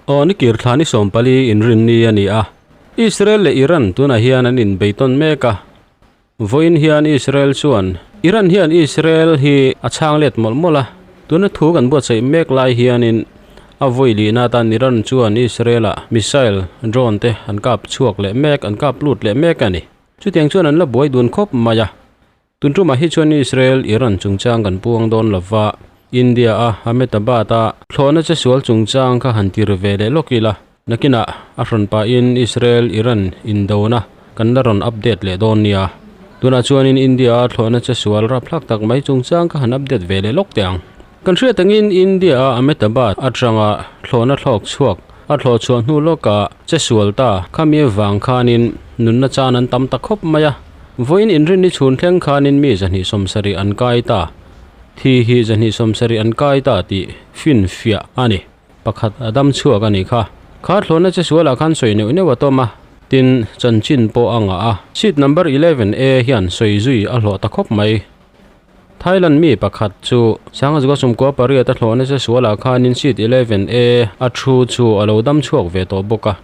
Aw ni kir thla ni 14 inrinni a ni a. Israel leh Iran tunah hian an inbeitawn mek a. Vawiin hian Israel chuan Iran hian Israel hi a chhang let mawlh mawlh a, tuna thu kan buatsaih mek lai hianin a vawi lihna atan Iran chuan Israel-ah missile, drone te an kap chhuak leh mek, an kap lut leh mek a ni. Chutiang chuan an la buai dun khawp mai a. Tun tumah hi chuan Israel, Iran chungchang kan puang dawn lova, India-a Ahmedabad-a thlawhna che sual chungchang kha han tir ve leh lawk ila, nakinah a hrawn pahin Israel, Iran indona kan la rawn update leh dawn nia. Tunah chuanin India-a thlawhna che sual rapthlak tak mai chungchang kha han update ve leh lawk teh ang. Kan hriat angin India-a Ahmedabad atanga thlawhna thlawk chhuak a thlawh chhuah hnu lawkah che sual ta khami avang khanin nunna chan an tam ta khawp mai a. Vawiin inrinni chhun thleng khanin mi 270 an kai ta. Thi hi 270 an kai ta tih finfiah a ni. Pakhat a dam chhuak a nih kha. Kha thlawhna che sualah khan sawi neuh neuh a tawm a, tin chanchin pawh a ngah a. Seat number 11 A hian sawi zui a hlawh ta khawp mai. Thailand mi pakhat chu Sangha 98 a thlawhna che sualah khanin seat 11 A a thu chu a lo dam chhuak ve tawh bawk a.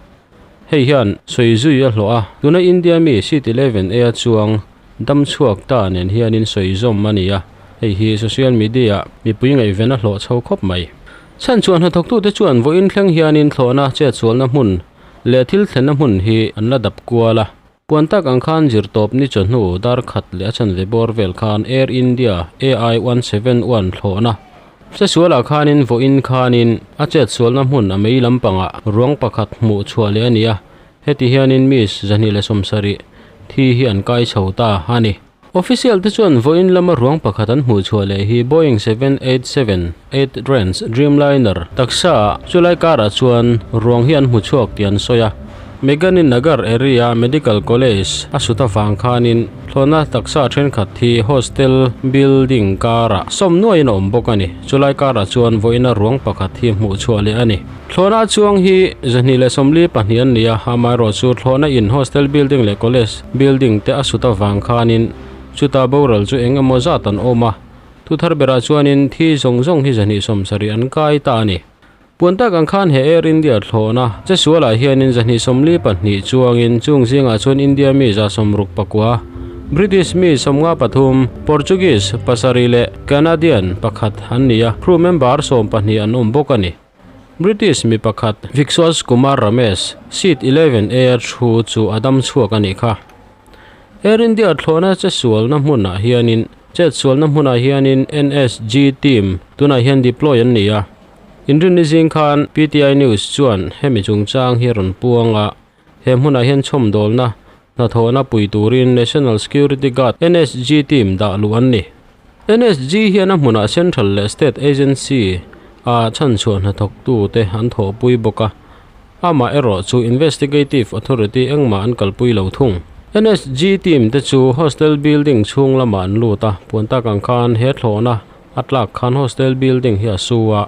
Hei hian sawi zui a hlawh a, tuna India mi seat 11 A a chuang dam chhuak ta nen hianin sawi zawm a ni a, hei hi social media mipui ngaihven a hlawh chho khawp mai. Chhan chuan hnathawktute chuan vawiin thleng hianin thlawhna chetsualna hmun leh thil thlenna hmun hi an la dap kual a. Puan tak ang khan zirtawp ni chawhnu dar khat leh a chanve bawr vel khan Air India AI 171 thlawhna chesualah khanin vawiin khanin a chetsualna hmun a mei lampangah ruang pakhat hmuh chhuah leh a ni a, heti hianin Miss 270 thi hi an kai chho ta a ni. Official te chuan vawiin lama ruang pakhat an hmuh chhuah leh hi Boeing 787-8 Range Dreamliner taksa ah chulai karah chuan ruang hi an hmu chhuak tih an sawi a. Megani Nagar area Medical College a sut avang khanin thlawhna taksa thenkhat hi hostel building karah sawm nuaiin a awm bawk a ni. Chulai karah chuan vawiina ruang pakhat hi hmuh chhuah leh a ni. Thlawhna a chuang hi 242 an ni a, amaherawhchu thlawhna in hostel building leh college building te a sut avang khanin chuta boral chu eng emaw zat an awm a, thu thar berah chuanin thi zawng zawng hi 270 an kai ta a ni. Puan tak ang khan he Air India thlawhna che sualah hianin 242 chuangin chung zingah chuan India mi 69, British mi 53, Portuguese pasarih leh Canadian pakhat an ni a, crew member 12 an awm bawk a ni. British mi pakhat Vishwas Kumar Ramesh, seat 11 A a thu chu a dam chhuak a nih kha. Air India thlawhna chetsualna hmunah hianin chetsualna hmunah hianin NSG team tunah hian deploy an ni a. Inrinni zing khan PTI News chuan hemi chungchang hi a rawn puang a, he hmunah hian chhawmdawlna hnathawhna pui turin National Security Guard, NSG, team dah luh an ni. NSG hian a hmunah Central leh State Agency a chhanchhuah hnathawktute an thawhpui bawk a, amah erawh chu Investigative Authority engmah an kalpui lo thung. NSG team te chu hostel building chhung lamah an lut a, puan tak ang khan he thlawhna a tlak khan hostel building hi a su a,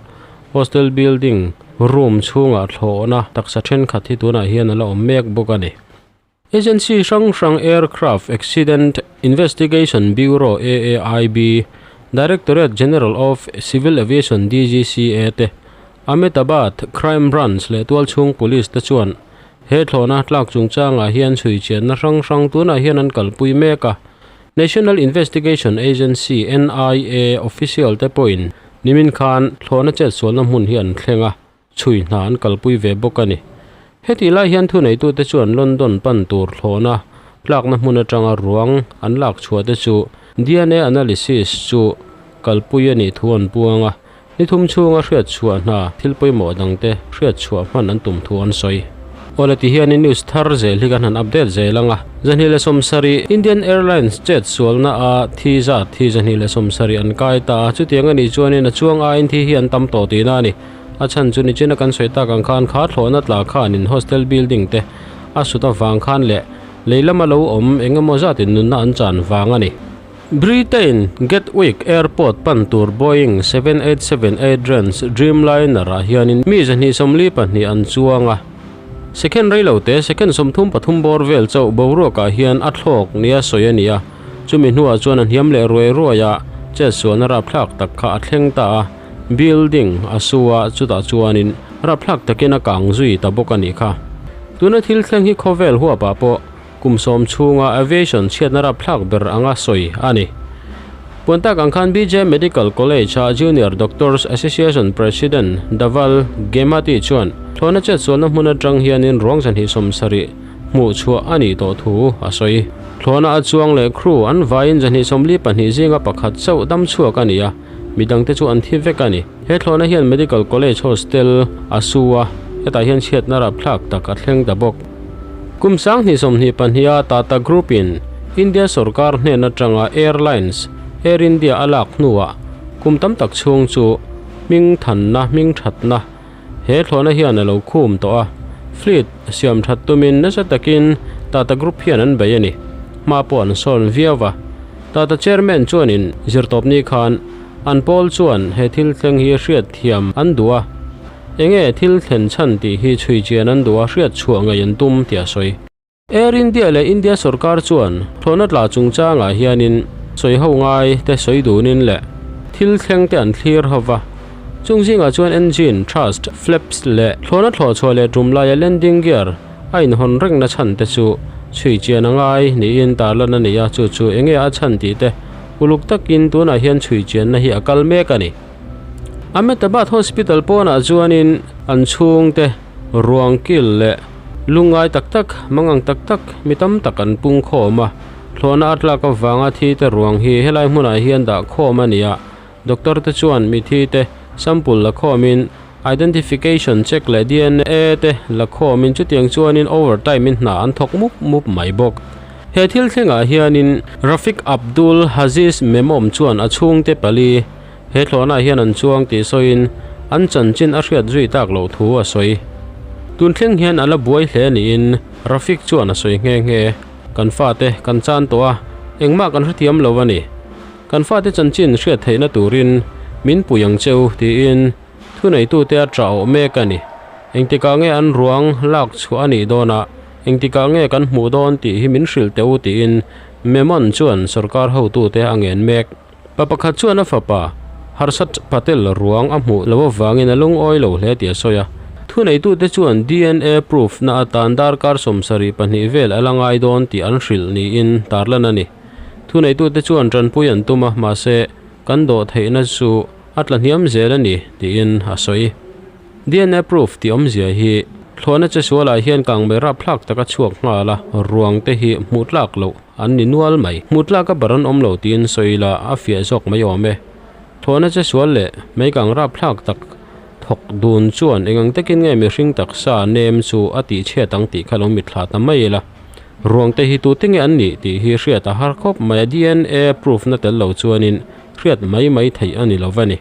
hostel building room chhungah thlawhna taksa thenkhat hi tunah hian a la awm mek bawk a ni. Agency hrang hrang Aircraft Accident Investigation Bureau, AAIB, Directorate General of Civil Aviation, DGCA, te, Ahmedabad Crime Branch leh tualchhung Police te chuan he thlawhna tlak chungchangah hian chhui chianna hrang hrang tunah hian an kalpui mek a. National Investigation Agency, NIA, official te pawhin nimin khan thlawhna chetsualna hmun hi an thleng a. Chhui hna an kalpui ve bawk a ni. Hetih lai hian thuneitute chuan London pan tur thlawhna tlakna hmun atanga ruang an lak chhuah te chu DNA analysis chu kalpui a nih thu an puang a, ni thum chhunga hriat chhuah hna thil pawimawh dangte hriat chhuah hman an tum thu an sawi. Awle ti hianin news thar zel hi kan han update zel ang a, 270 Indian Airlines chet sualna a thi zat hi 270 an kai ta a, chutiang a nih chuanin a chuang aiin thi hi an tam tawh tihna a ni. A chhan chu nichina kan sawi tak ang khan kha thlawhna tla khanin hostel building te a sut avang khan leh lei lama lo awm eng emaw zatin nunna an chan vang a ni. Britain Gatwick Airport pan tur Boeing 787-8 Range Dreamliner ah hianin mi 242 an chuang a. Second rei lo te second 33 bawr vel chauh boruakah hian a thlawk nia sawi a ni a, chumi hnuah chuan a hniam leh ruai ruai a, chetsualna rapthlak tak kha a thleng ta a. Building a su a, chutah chuanin Rapthlak takin a kang zui ta bawk a nih kha. Tuna thil thleng hi khawvel huapah pawh kum sawm chhunga aviation chhiatna rapthlak ber anga sawi a ni. Puan tak ang khan BJ Medical College-a Junior Doctors Association President Dhaval Gemati chuan thlawhna chetsualna hmun atang hianin ruang zanhnih 70 hmuh chhuah a nih tawh thu a sawi. Thlawhna a chuang leh crew an vaiin zanhnih 42 zinga pakhat chauh dam chhuak a ni a, midangte chu an thi vek a ni. He thlawhna hian Medical College Hostel a su a, hetah hian chhiatna rapthlak tak a thleng ta bawk. Kum 2022-a Tata Group-in India sorkar hnen atanga Airlines, Air India a lak hnuah kum tam tak chhung chu hming thanna, hming thatna he thlawhna hian a lo khum tawh a. Fleet siam that tumin nasa takin Tata Group hian an bei a ni. Hma pawh an sawn viau va. Tata Chairman chuanin zirtawpni khan an pawl chuan he thil thleng hi hriat thiam an duh a. Enge thil thlen chhan tih hi chhui chian an duh a, hriat chhuah ngei an tum tih a sawi. Air India leh India sorkar chuan thlawhna tla chungchangah hianin sawi ho ngai te sawi dunin leh thil thleng te an thlir ho va. Chung zingah chuan engine, thrust, flaps leh thlawhna thlawh chhuah leh tum laia landing gear a inhawn rengna chhan te chu chhui chian a ngai niin tarlan a ni a, chu chu enge a chhan tih te uluk takin tunah hian chhui chianna hi a kal mek a ni. Ahmedabad Hospital pawnah chuanin an chhungte ruang kil leh lungngai tak tak, mangang tak tak mi tam tak an pung khawm a. Thlawhna a tlak avanga thi te ruang hi helai hmunah hian dah khawm a ni a, doctor te chuan mithi te sample la khawmin identification check leh DNA te la khawmin chutiang chuanin overtime in hna an thawk mup mup mai bawk. He thil thlengah hianin Rafiq Abdul Haziz Memom chuan a chhungte pali He thlawhnah hian an chuang tih sawiin an chanchin a hriat zui tak loh thu a sawi. Tun thleng hian a la buai hle niin Rafiq chuan a sawi nghe nghe. Kan fate kan chan tawh a, engmah kan hrethiam lo a ni. Kan fate chanchin hriat theihna turin min pui ang cheu tiin thuneitute a ṭah awh mek a ni. Engtikah nge an ruang lak chhuah a nih dawnah engtikah nge kan hmuh dawn tih hi min hrilh teh u tiin Memon chuan sorkar hotute a ngen mek. Pa pakhat chuan a fapa, Harshad Patel ruang a hmuh loh avangin a lungawi lo hle tih a sawi a. Thuneitute chuan DNA proof na atan darkar 72 vel a la ngai dawn tih an hrilh niin tarlan a ni. Thuneitute chuan tanpui an tum a, mahse, kan dawh theihna chu a tla hniam zel a ni, tiin a sawi. DNA proof tih awmzia hi thlawhna che sualah hian kangmei rapthlak tak a chhuak nghal a, ruang te hi hmuh tlak loh an ni nual mai. Hmuh tlak a bar an awm lo tiin sawi ila a fiah zawk mai awm e. Thlawhna che sual leh mei kang rapthlak tak thawk dun chuan eng ang takin nge mihring taksa nem chu a tih chhiat ang tih kha lo mitthla ta mai ila. Ruang te hi tute nge an nih tih hi hriat a har khawp mai a, DNA proof na tel lo chuanin hriat mai mai theih a ni lo va ni.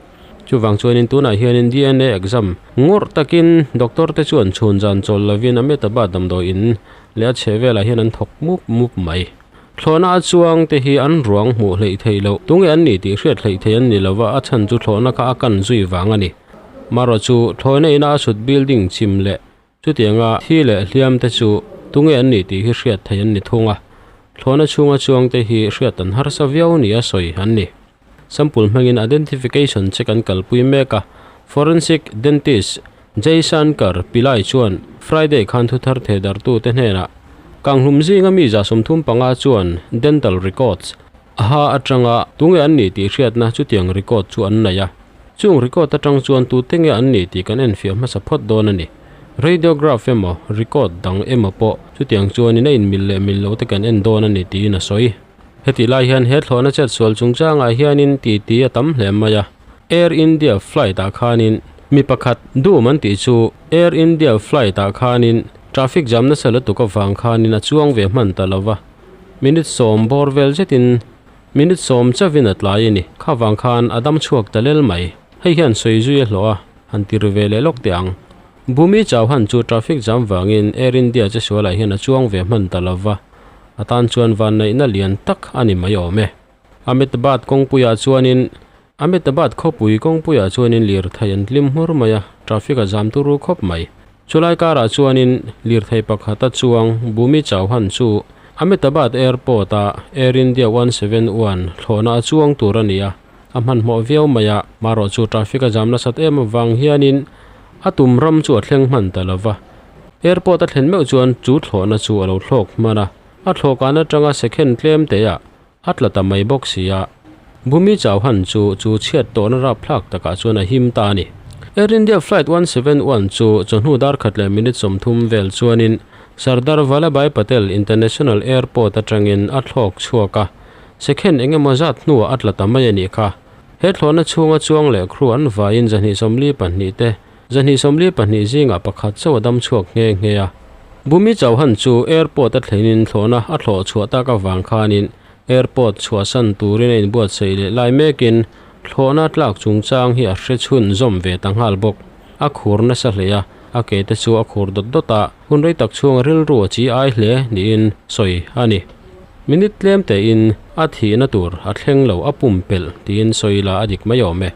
Chuvang chuanin tunah hianin DNA exam ngawrh takin doctor te chuan chhun zan chawl lovin Ahmedabad damdawi in leh a chheh velah hian an thawk mup mup mai. Thlawhna a chuang te hi an ruang hmuh hleih theih loh tunge an nih tih hriat hleih theih an ni lova a chhan chu thlawhna kha a kan zui vang a ni. Marawh chu thlawhna ina a sut building chim leh Chutianga thi leh hliam te chu tunge an nih tih hi hriat theih an ni thung a, thlawhna chhunga chuang te hi hriat an harsa viau nia sawi an ni. Sample hmangin identification check an kalpui mek a, forensic dentist Jaishankar Pillai chuan Friday khan thuthar thehdarhtute hnenah Kanghlum zinga mi 35 chuan dental records a ha atanga tunge an nih tih hriatna chutiang record chu an nei a. Chung record atang chuan tute nge an nih tih kan enfiah hmasa phawt dawn a ni. Radiograph emaw, record dang emaw pawh chutiang chuanin a inmil leh mil loh te kan en dawn a ni tiin a sawi. Hetih lai hian he thlawhna chetsual chungchangah hianin titi a tam hle mai a. Air India flight ah khanin mi pakhat dum an tih chu Air India flight ah khanin traffic jam nasa lutuk avang khanin a chuang ve hman ta lo va. Minute 10 bawr vel zetin Minute 10 chauhin a tlai a ni. Kha vang khan a dam chhuak ta lel mai. Hei hian sawi zui a hlawh a, han ti ri ve leh lawk teh ang. Bhumi Chauhan chu traffic jam vangin Air India che sualah hian a chuang ve hman ta lo va, a tan chuan vanneihna lian tak a ni mai awm e. Ahmedabad kawngpuiah chuanin Ahmedabad khawpui kawngpuiah chuanin lirthei an tlim hmur mai a, traffic a jam turu khawp mai. Chulai karah chuanin lirthei pakhata chuang Bhumi Chauhan chu Ahmedabad Airport-a Air India 171 thlawhna a chuang tur a ni a, a hmanhmawh viau mai a, marawh chu traffic a jam nasat em avang hianin A tum ram chu a thleng hman ta lo va. Airport a thlen meuh chuan chu thlawhna chu a lo thlawk hman a, a thlawhkan atanga second tlem teah a tla ta mai bawk si a. Bhumi Chauhan chu chu chhiat tawhna rapthlak takah chuan a him ta a ni. Air India Flight 171 chu chawhnu dar khat leh minute 30 vel chuanin Sardar Vallabhbhai Patel International Airport atangin a thlawk chhuak a, second engemaw zat hnuah a tla ta mai a nih kha. He thlawhna chhunga chuang leh crew an vaiin 242 te, 242 zingah pakhat chauh a dam chhuak nghe nghe a. Bhumi Chauhan chu airport a thlenin thlawhna a thlawh chhuah tak avang khanin airport chhuahsan turin a inbuatsaih leh lai mekin thlawhna tlak chungchang hi a hre chhun zawm ve ta nghal bawk. A khur nasa hle a, a ke te chu a khur dawt dawt a, hun rei tak chhunga rilru a chi ai hle niin sawi a ni. Minute tlem tein a thihna tur a thleng lo a pumpelh tiin sawi la a dik mai awm e.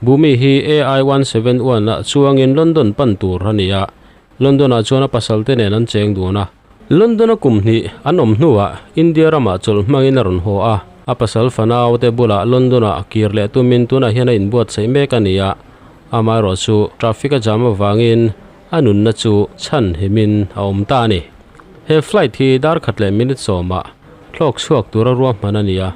Bhumi hi AI 171 ah chuangin London pan tur a ni a, London ah chuan a pasal te nen an cheng dun a. London a kum hnih an awm hnuah India ramah chawlh hmangin a rawn haw a, a pasal fanau te bulah London ah kir leh tumin tunah hian a inbuatsaih mek a ni a, amaherawh chu traffic a jam avangin a nunna chu chhan himin a awm ta a ni. He flight hi dar khat leh minute sawmah thlawk chhuak tura ruahman a ni a.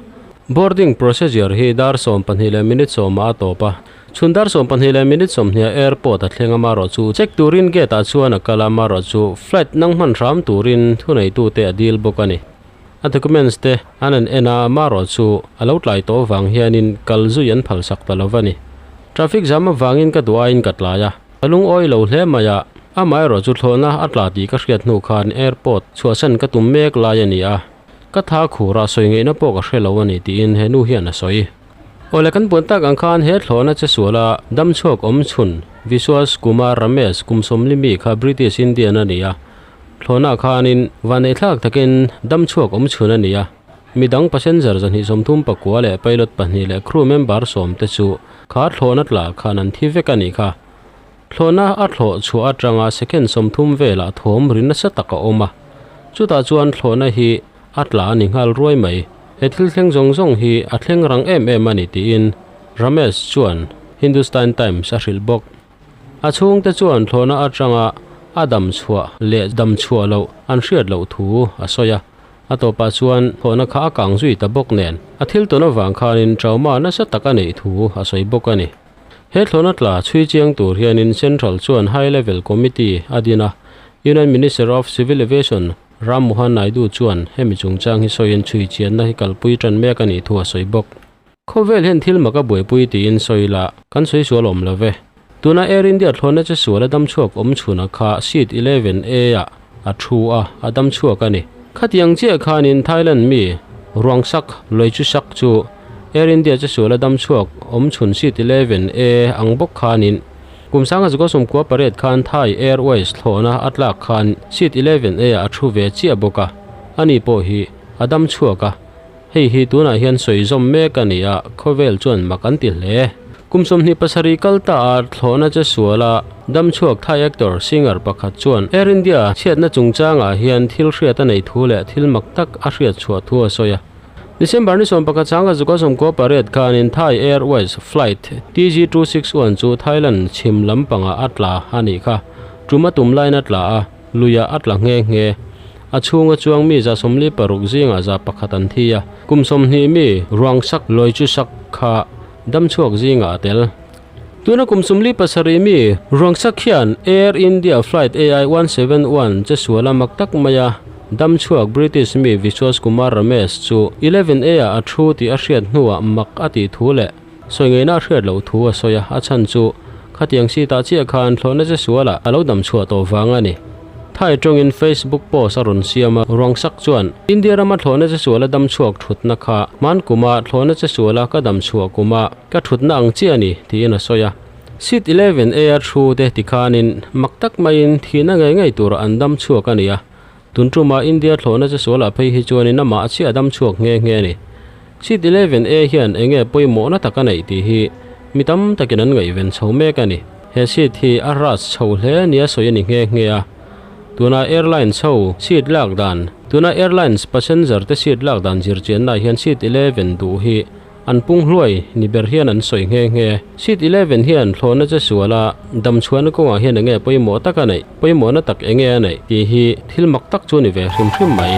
Boarding procedure hi dar 12 leh minute sawmah a tawp a. Chhun dar 12 leh minute 20 airport a thleng a marawh chu check turin gate ah chuan a kal a marawh chu flight nang hman hram turin thuneitute a dil bawk a ni. A documents te an an en a marawh chu a lo tlai tawh vang hianin kal zui an phalsak ta lo va ni. Traffic jam avangin ka duh aiin ka tlai a. Ka lungawi lo hle mai a, amaherawh chu thlawhna a tla tih ka hriat hnu khan airport chhuahsan ka tum mek lai a ni a, ka tha khurah sawi ngeihna pawh ka hre lo a ni tiin he nu hian a sawi. Awle kan puan tak ang khan he thlawhna che suala dam chhuak awm chhun Vishwas Kumar Ramesh kum 40 mi kha British Indian a ni a, thlawhna khanin vanneihthlak takin dam chhuak awm chhun a ni a, midang passenger 239 leh pilot pahnih leh crew member sawm te chu Kha thlawhna tla khan an thi vek a nih kha. Thlawhna a thlawh chhuah atanga second 30 velah thawm ri nasa tak a awm a. Chutah chuan thlawhna hi a tla a ni nghal ruai mai. He thil thleng zawng zawng hi a thleng rang em em a ni tiin Ramesh chuan Hindustan Times a hrilh bawk. A chhungte chuan thlawhna atanga a dam chhuah leh dam chhuah loh an hriat loh thu a sawi a. A tawpah chuan thlawhna kha a kang zui ta bawk nen a thil tawn avang khanin trauma nasa tak a neih thu a sawi bawk a ni. He thlawhna tla chhui chiang tur hianin Central chuan High Level Committee a din a, Union Minister of Civil Aviation Ram Mohan Naidu chuan hemi chungchang hi sawiin chhui chianna hi kalpui tan mek a nih thu a sawi bawk. Khawvel hian thil mak a buaipui tiin sawi la, kan sawi sual awm lo ve. Tuna Air India thlawhna che sual a dam chhuak awm chhunah kha seat 11A ah a thu a, a dam chhuak a ni. Khatiang chiah khanin Thailand mi Ruangsak Loichusak chu Air India che sual a dam chhuak awm chhun seat 11A ang bawk khanin kum 1998 khan Thai Airways thlawhna a tlak khan seat 11A ah a thu ve chiah bawk a, ani pawh hi a dam chhuak a. Hei hi tunah hian sawi zawm mek a ni a, khawvel chuan mak an ti hle. Kum 27 kal ta a thlawhna che suala damchhuak Thai actor, singer pakhat chuan Air India chhiatna chungchangah hian thil hriat a neih thu leh thil mak tak a hriat chhuah thu a sawi a. December ni 11 changa zuka 98 khanin Thai Airways flight TG261 chu Thailand chhim lampangah a tla a nih kha. Tum a tum laiin a tla a. Luiah a tla nghe nghe. A chhunga chuang mi 46 zingah 100 an thi a, kum 20 mi ruang sak lawi chu sak kha dam chhuak zingah a tel. Tuna kum 37 mi ruang sak hian Air India flight AI 171 che suala mak tak maia dam chhuak British mi Vishwas Kumar Ramesh chu 11A ah a thu tih a hriat hnuah mak a tih thu leh sawi ngeina a hriat loh thu a sawi a, a chhan chu khatiang seat-ah chiah khan thlawhna che suala a lo dam chhuah tawh vang a ni. Thai tawngin Facebook post a rawn siam a, ruang sak chuan India rama thlawhna che suala dam chhuak thutna kha hman kuma thlawhna che suala ka dam chhuah kuma ka thutna ang chiah a ni tiin a sawi a. Seat 11A a thu te tikhanin mak tak maiin thihna ngei ngei tura an dam chhuak a ni a, tun tuma India thlawhna che sualah phei hi chuanin amah chiah a dam chhuak nghe nghe a ni. Seat 11A hian eng nge pawimawhna tak a neih tih hi mi tam takin an ngaihven chho mek a ni. He seat hi a ras chho hle nia sawi a ni nghe nghe a. Tuna airlines ho seat lak dan Tuna airlines passenger te seat lak dan zirchiannaah hian seat 11 duh hi. an pung hluai ni ber hian an sawi nghe nghe. Seat 11 hian thlawhna che suala damchhuahna kawngah hian enge pawimawh tak a neih, pawimawhna tak enge a neih tih hi thil mak tak chu a ni ve hrim hrim mai.